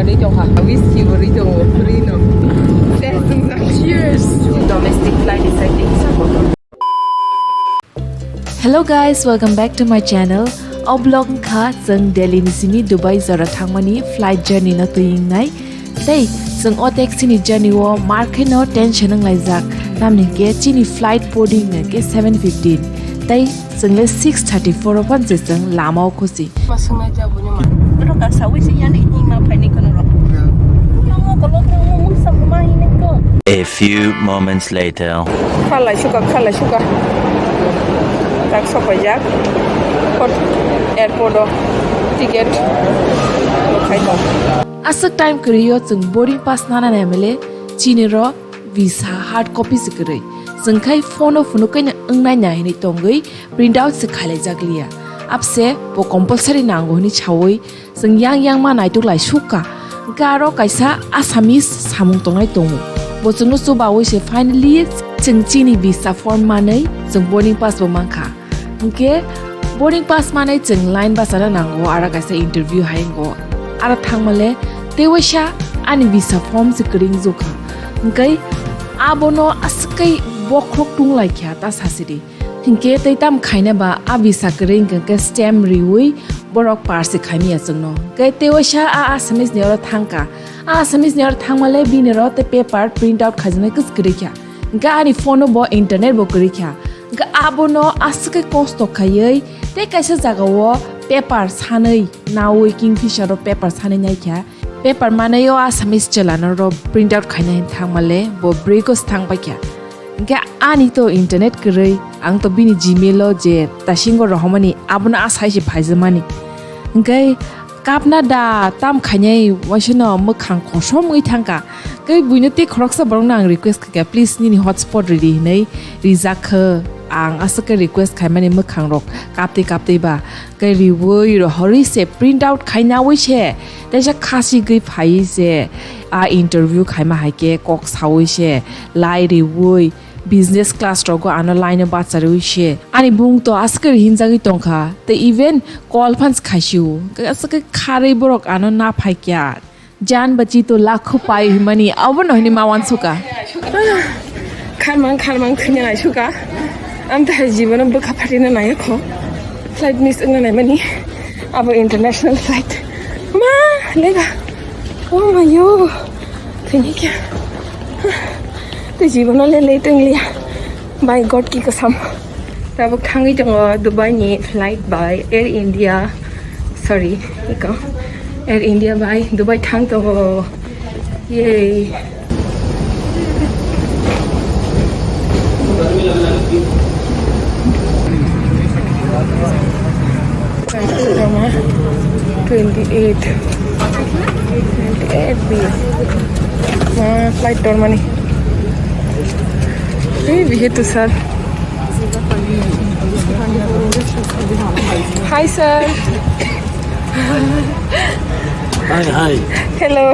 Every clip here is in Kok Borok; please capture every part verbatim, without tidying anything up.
Ni tongkha, whisky bo ri tongo, ri no. Cheers. Domestic flight is, I think, so. Hello guys, welcome back to my channel. O vlog wngkha chwng Delhi ni simi Dubai jora thangmani flight journey no twi wngnai. Tei chwng o taxi ni journey o mar khe no tension wnglaijak. Tamni hwnkhe chini flight boarding no khe seven fifteen. Tei chwng le six thirty four o phano se chwng lama o khusi. Ma swngnai ja buino ma. Oro ka sawi se yani hima phaini kono ro. Namo kolok namo mungsa ma hini ko. A few moments later. Khalai suka, khalai suka. Tak sopai jak. Airport o ticket khai tong. Aswk time kwrwi o chwng boarding pass nana naimale chini ro visa hard copy se kwrwi. Chwng khai phone o phunuk kaina wngnai na hinwi tongwi print out se khailaijak liya. Abse bo compulsory nango hinwi sawi chwng yang yang ma naituk lai sukha. Hwnkhe aro kaisa Assamese samung tongnai tongo. Bo chwngno chubawi se finally chwng chini visa form manwi chwng boarding pass bo mankha. Hwnkhe boarding pass manwi chwng line bachana nango, aro kaisa interview hai wngo. Aro thangmale tei waisa ani visa form se kwrwi wngjukha. Hwnkhe abono aswk khe bokhorok tunglaikha ta sasidi. Hinkhe tei tam khaina ba a visa kwrwi hwnkhe stamp riwi borok par se khaimya chwngno. Hwnkhe tei waisa a Assamese ni oro thangkha. A Assamese ni oro thangmale bini oro tei paper print out khaijaknai kwchwk kwrwi kha. Hwnkhe ani phone o bo internet bo kwrwi kha. Hwnkhe abono aswk khe kosto khaiwi tei kaisa jagao paper sanwi nawi Kingfisher o paper sanwi naikha. Paper manwi o Assamese chwla no ro print out khaina hin thangmale bo bwrwi ko thang paikha. Hwnkhe ani to internet kwrwi, ang to bini Gmail o je tasingo rohormani abono asai se phaijamani. Hwnkhe kapna da tam khainai waisano mwkhang kosom wngwi thangkha. Tei buino tei khoroksa borokno ang request khaikha, please nini hotspot ridi hinwi rijak kho. Ang aswk khe request khaimani mwkhang rok kaptwi kaptwi ba. Khe riwi rohorwi se print out khainawi se teisa khasi gwi phaiwi se a interview khaima hai khe kok sawi se lai riwi business class rogo ano line o bacharwi se ani bung to aswk khe hinjagwi tongkha tei even call phans khaisio aswk khe kharwi borok ano na phaikya. Jan bachi to lakho pai himani abono hini ma wansuka. Kharmang kharmang thwina naisuka. Am ta hai jibono bwkha phatina nai kho. Flight miss wngna naimani. Abo international flight. Ma lega. Oh my yo. Thini kya. Te jibono le le tenglia. By God ki kasam. Tabuk thangwi tongo Dubai ni flight bai Air India, sorry, iko Air India bai Dubai thang tongo. Yay. Twenty eight. Twenty eight B. Ah, flight dormani. Hey, bihe tu sir. Hi, sir. Hi, hi. Hello.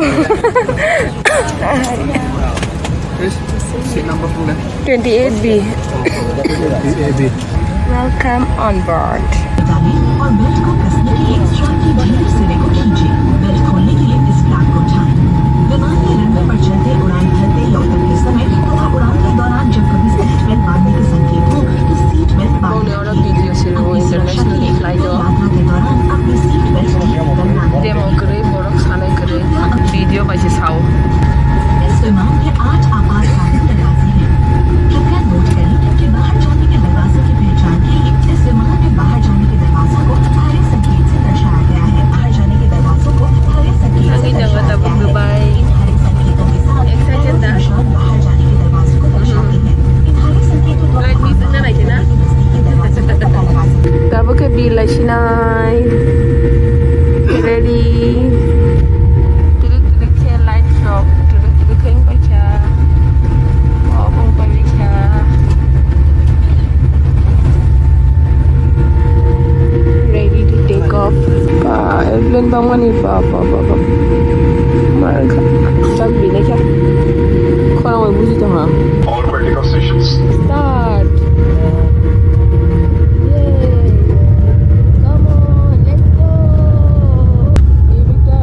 Seat number two na? Twenty eight B. Twenty eight B. Welcome on board. डालें और बेल्ट को कसने के लिए स्ट्रैप के भीतर सिरे को खींचें। बेल्ट खोलने के लिए इस फ्लैप को उठाएं। विमान के रनवे पर चलते उड़ान भरते या उतरते समय तथा उड़ान के दौरान जब कभी सीट बेल्ट बांधने के संकेत हो तो सीट बेल्ट बांध रखें। Video sir, international flight o. Demo kwrwi, borok sanai kwrwi. Video bai se sao. इस विमान में आठ आपातकालीन दरवाजे हैं। कृपया नोट करें कि बाहर जाने के दरवाजों की पहचान के लिए इस विमान में बाहर जाने के दरवाजों को हरे संकेत से दर्शाया गया है। बाहर जाने के दरवाजों को हरे संकेत से दर्शाया गया है। Tabuk Dubai. इन हरे संकेतों के साथ excited da? Bahajar jani ke darwaze ko darshate hain. Tabuk khe bill lai sinai. Ready. Tirik tirik khe light rok tirik tirik khe wngpai kha. Obo wngpai kha. Ready to take off. Ba, airplane bangmani ba, ba, ba, ba. Mar kha. Chak binai kha. Khorang bai buji tongha. All vertical stations. Start. Yay. Come on, let's go. Here we go.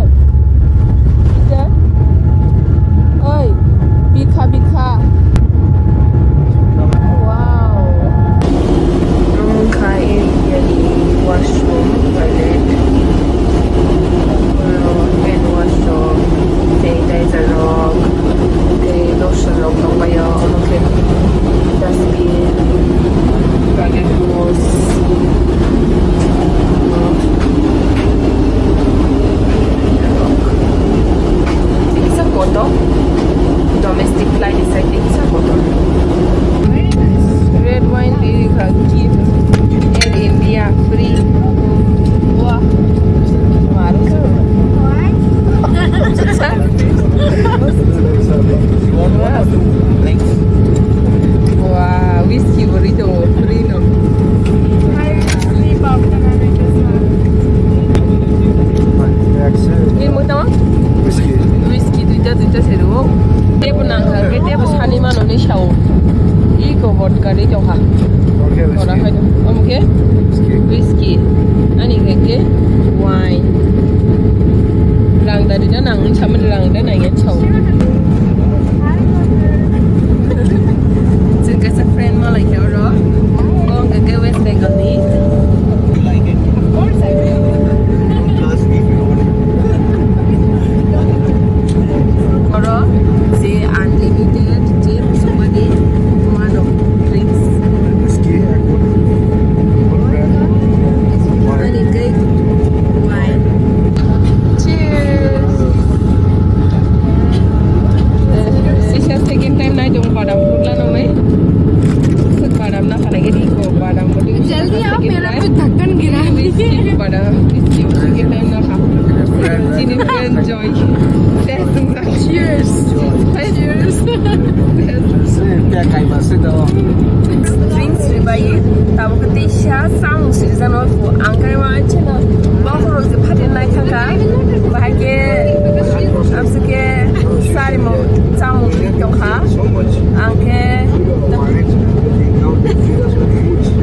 Sao. Iko vodka ri tongkha. Vodka whisky. Ora khai to. Omo khe? Whisky. Whisky. Ani khe khe wine. Rang dari na nang, saman rang da nang ya sao. Chwng kaisa friend malai khe oro. Bo wngkha khe West Bengal ni. Of course I will. Oro je unlimited je musukmani mano drinks. Ani khe wine. Cheers. Sisa second time nai dong badam putla nongnai. Badam na khalai gedi ko badam putla. जल्दी आओ, मेरा तो ढक्कन गिरा दीजिए। Badam, second time na kha. Chini friend joy. Cheers. Cheers. Drinks ribai, tabuk teisa samung sirjano ang kai ma chana. Bahoro je phatin nai thangka. Bahai khe amsike sarimo samung ri tongkha. Ang khe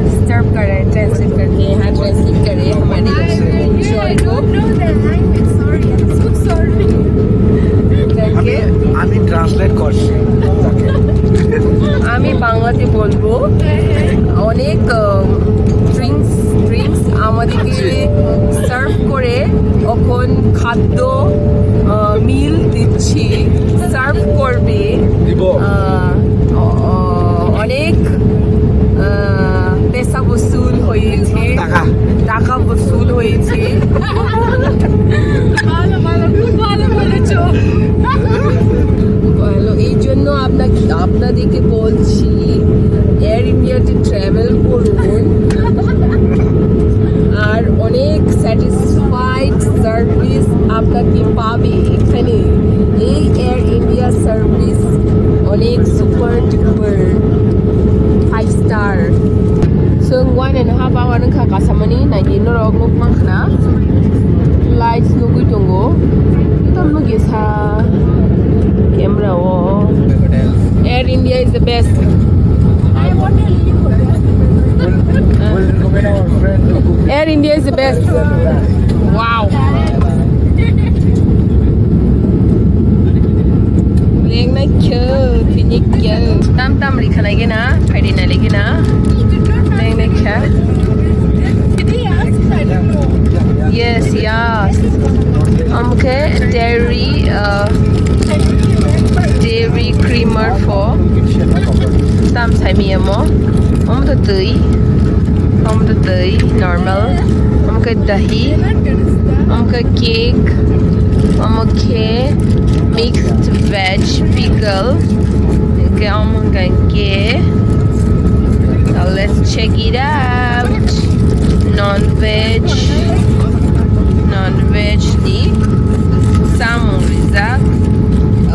disturb kare, translate karke, ha, translate kare, hamari enjoy ko. আমি, আমি ট্রান্সলেট করছি তাকে। আমি বাংলাতে বলবো। অনেক, আহ, drinks, drinks আমাদেরকে সার্ভ করে, এখন খাদ্য, আহ, মিল দিচ্ছি, সার্ভ করবে। দিব। আহ, অ-, অ-, অনেক, আহ, পয়সা বসুল হয়েছে। টাকা। টাকা বসুল হয়েছে। ভালো, ভালো, খুব ভালো বলেছো। ভালো, এই জন্য আপনাকে, আপনাদেরকে বলছি, এয়ার ইন্ডিয়াতে ট্রাভেল করুন। আর অনেক স্যাটিসফাইড সার্ভিস আপনাকে পাবে এখানে। এই এয়ার ইন্ডিয়া সার্ভিস অনেক super duper five star. Chwng one and a half hour wngkha kasamani, naidi norok nuk mankha na. Lights nugwi tongo. Tamo nugwi sa camera o. Air India is the best. Air India is the best. Wow. Lengnai khe, thini khe. Tam tam ri khanai gena, phaidi nai gena. Lengnai khe. Yes, yes. Omo khe dairy, uh, dairy creamer pho. Tam sai mi amo. Omo to twi. Omo to twi, normal. Omo khe dahi. Omo khe cake. Omo khe mixed veg pickle. Hwnkhe omo hwnkha khe. Now let's check it out. Non-veg, non-veg ni samung rijak.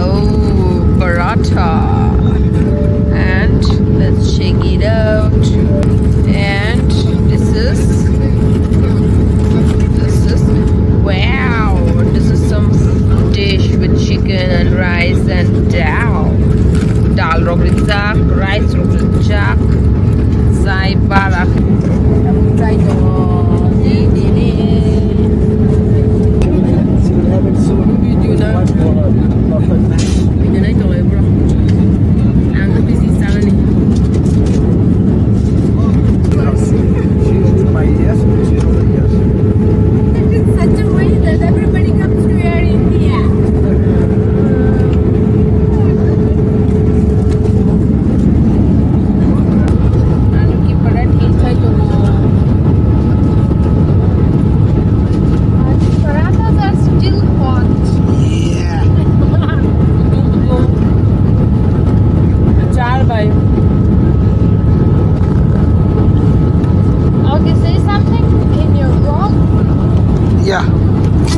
Oh, paratha. And let's check it out. And this is, this is, wow, this is some dish with chicken and rice and dal. Dal rok rijak, rice rok rijak. Sai barak. Video na. Video na ito, bro. Ang busy sa ni. Such a way that everybody comes to Air India. Alu ki paratha khai tongo. Parathas are still hot. Yeah. Char bhai. Okay, say something in your vlog. Yeah.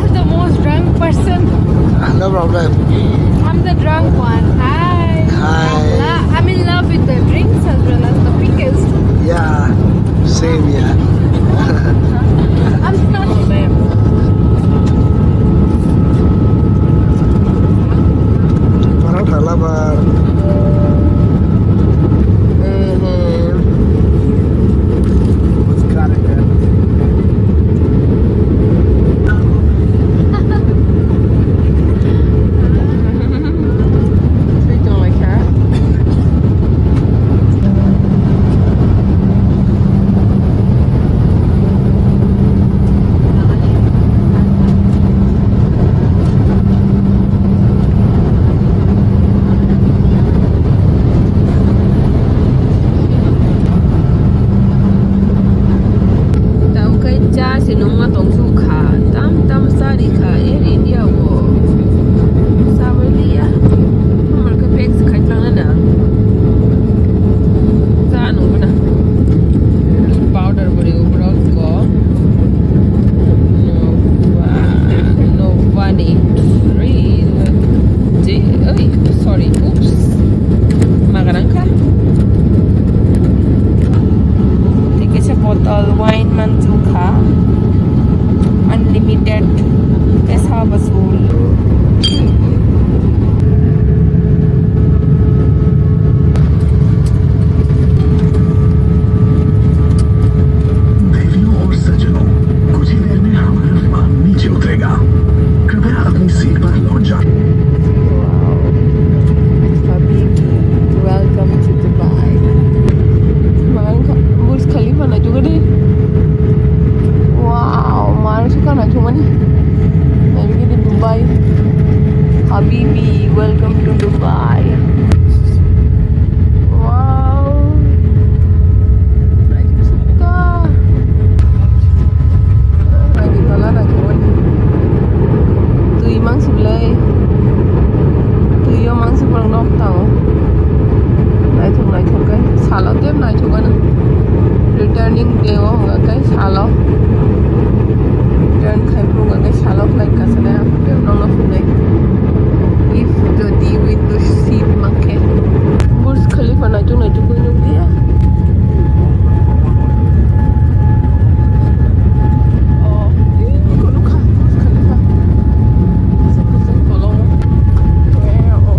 I'm the most drunk person. No problem. I'm the drunk one. Hi. Hi. I'm la-, I'm in love with the drinks as well as the pickles. Yeah, same here. I'm not. Paratha lover. Sukha, tam tam sari kha, Air India wo. Sabai liya. Hamar khe pack se khai tlang na. Sa nung na. Powder bori ubrok ko. No, no, wani. Ri, je, oi, sorry, oops. Magarang kha. Tei kaisa bottle wine manjukha. Unlimited. Kaisa basul. देवियों और सज्जनों, कुछ ही देर में हमारा विमान नीचे उतरेगा। कृपया अपनी सीट पर लौट जाएं। Wow. Habibi, welcome to Dubai. Mangang kha, Burj Khalifa na juga deh. Wow, mana suka na cuma nih. Nah, begini Dubai. Habibi, welcome to Dubai. Wow. Naithotok kha. Naithotok kha, naithotok kha. Twi mangsi bwlai. Twi o mangsi borok nok tango. Naithok naithok khe salo tei naithok ano. Returning day o hwnga khe salo. Return khai phuru hwnga khe salo flight kaisa nai. Tei nokno phunai. If jodi window seat mankhe. Burj Khalifa naituk naituk khe nukliya. Oh, ih, kok nukha Burj Khalifa. Aswk kwchwng kolong. Wow.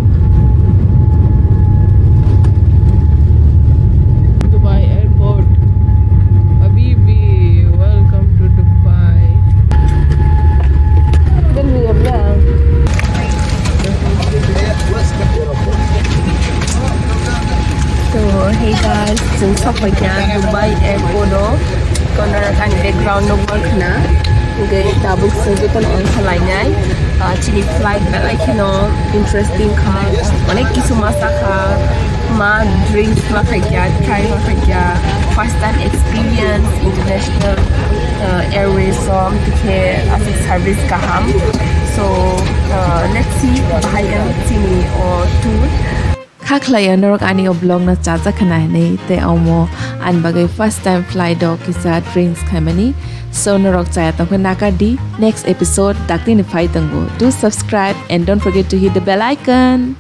Dubai Airport. Habibi, welcome to Dubai. Then we are there. So, hey guys, chwng sokphaikha Dubai Airport o. Kono ani background no work na. Hwnkhe tabuk chwng jotono ongkhorlainai. Ah, chini flight belai kheno interesting kha. Onek kisu ma sakha, ma drinks ma khaikha, try ma khaikha. First time experience international, ah, airways o, hwnkhe aswk service kaham. So, ah, let's see bahai ang chini o tour. Kha khlaiya norok ani o vlog no chajak khna hinwi, tei omo ani bagwi first time flight o kisa drinks khaimani. So norok chaya tongkhe nakar di, next episode daktini phai tongo. Do subscribe and don't forget to hit the bell icon.